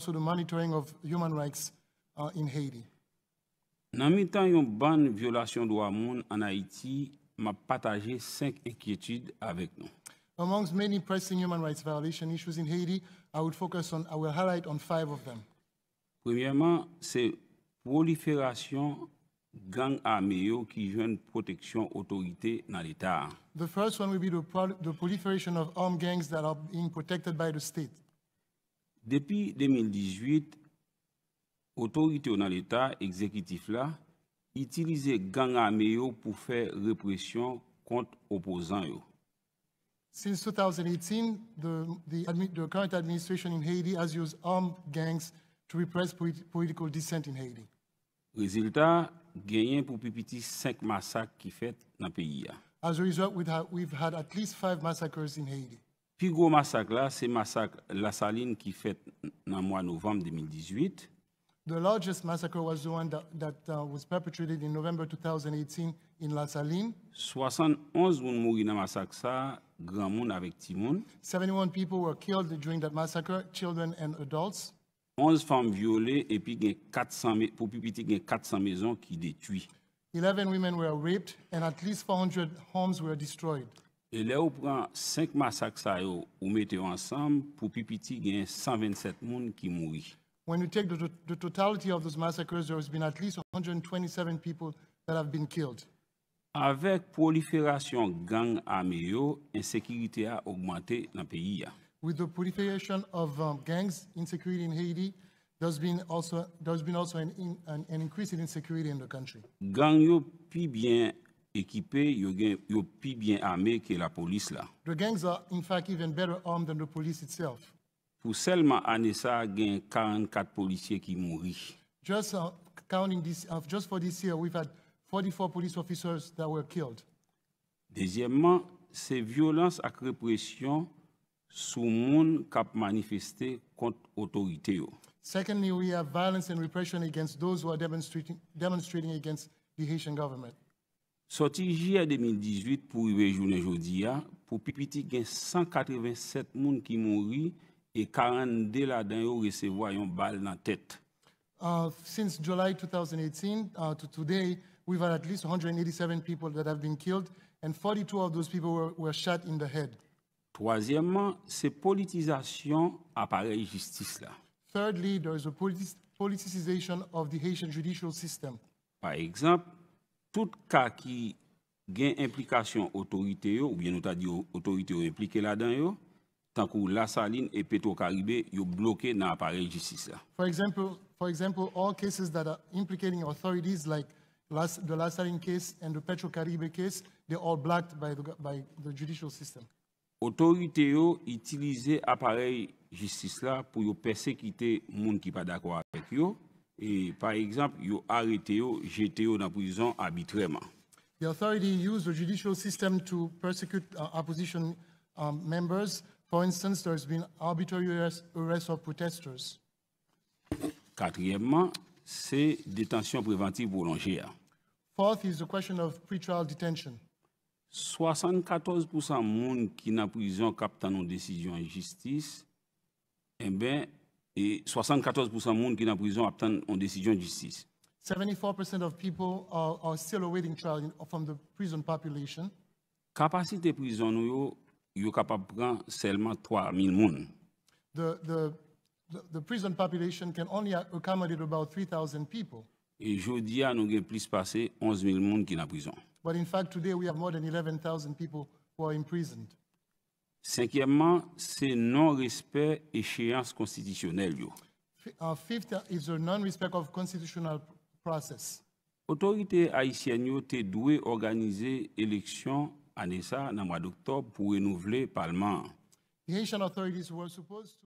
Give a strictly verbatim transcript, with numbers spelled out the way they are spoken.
also the monitoring of human rights uh, in Haiti. Nan mitan yon bann vyolasyon dwa moun ann Ayiti, m ap pataje senk enkyetid avèk nou. Amongst many pressing human rights violation issues in Haiti, I would focus on, I will highlight on five of them. Premyèman, se pwoliferasyon gang ame yo ki jwenn pwoteksyon otorite nan Leta a. The first one will be the, pro- the proliferation of armed gangs that are being protected by the state. Depi de mil dizuit, otorite yo nan Leta egzekitif la itilize gang ame yo pou fè represyon kont opozan yo. Since two thousand eighteen, the, the, admi- the current administration in Haiti has used armed gangs to repress polit- political dissent in Haiti. Rezilta, genyen pou pi piti senk masak ki fèt nan peyi a. As a result, we've had, we've had at least five massacres in Haiti. Pi gwo masak la se masak Lasalin ki fèt nan mwa novanm de mil dizuit. The largest massacre was the one that, that uh, was perpetrated in November two thousand eighteen in La Saline. Swasannonz moun mouri nan masak sa a, granmoun avèk timoun. Seventy-one people were killed during that massacre, children and adults. Onz fanm vyole epi gen kat san me- pou pi piti gen kat san mezon ki detwi. Eleven women were raped, and at least four hundred homes were destroyed. E lè ou pran senk masak sa yo ou mete yo ansanm, pou pi piti gen san vennsèt moun ki mouri. When you take the, the totality of those massacres, there has been at least one hundred twenty-seven people that have been killed. Avèk pwoliferasyon gang ame yo, ensekirite a ogmante nan peyi a. With the proliferation of um, gangs, insecurity in Haiti, there's been also, there's been also an, in, an, an increase in insecurity in the country. Gang yo pi byen ekipe, yo gen yo pi byen ame ke lapolis la. The gangs are, in fact, even better armed than the police itself. Pou sèlman ane sa a, gen karannkat polisye ki mouri. Just uh, counting this, uh, just for this year, we've had forty-four police officers that were killed. Dezyèmman, se vyolans ak represyon sou moun k ap manifeste kont otorite yo. Secondly, we have violence and repression against those who are demonstrating, demonstrating against the Haitian government. Sòti jiyè de mil dizuit pou rive jounen jodi a, pou pi piti gen san katrevennsèt moun ki mouri e karannde ladan yo resevwa yon bal nan tèt. Uh, since July two thousand eighteen uh, to today, we've had at least one hundred eighty-seven people that have been killed, and forty-two of those people were, were shot in the head. Twazyèmman, se politizasyon aparèy jistis la. Thirdly, there is a politis- politicization of the Haitian judicial system. Pa egzanp, tout ka ki gen enplikasyon otorite yo, oubyen nou ta di otorite yo enplike ladan yo, tankou Lasalin e Petwokaribe, yo bloke nan aparèy jistis la. For example, for example, all cases that are implicating authorities like Las, the Lasalin case and the Petro Caribe case, they're all blocked by the, by the judicial system. Otorite yo itilize aparèy jistis la pou yo pèsekite moun ki pa dakò avèk yo. E, pa egzanp, yo arete yo, jete yo nan prizon abitrèman. The authority used the judicial system to persecute uh, opposition um, members. For instance, there's been arbitrary arrest, arrest of protesters. Katriyèmman, se detansyon prevantiv pwolonje a. Fourth is the question of pretrial detention. Swasannkatòz pousan moun ki nan prizon k ap tann yon desizyon jistis, enben, e swasannkatòz pousan moun ki nan prizon ap tann yon desizyon jistis. Seventy-four percent of people are, are still awaiting trial in, from the prison population. Kapasite prizon nou yo, yo kapab pran sèlman twa mil moun. The, the, the, the prison population can only a- accommodate about three thousand people. E jodi a, nou gen plis pase onz mil moun ki nan prizon. But in fact, today we have more than eleven thousand people who are imprisoned. Senkyèmman, se non respè echeyans konstitisyonèl yo. F- uh, fifth is the non respect of constitutional process. Otorite ayisyèn yo te dwe òganize eleksyon ane sa a nan mwa doktòb pou renouvle palman an. The Haitian authorities were supposed to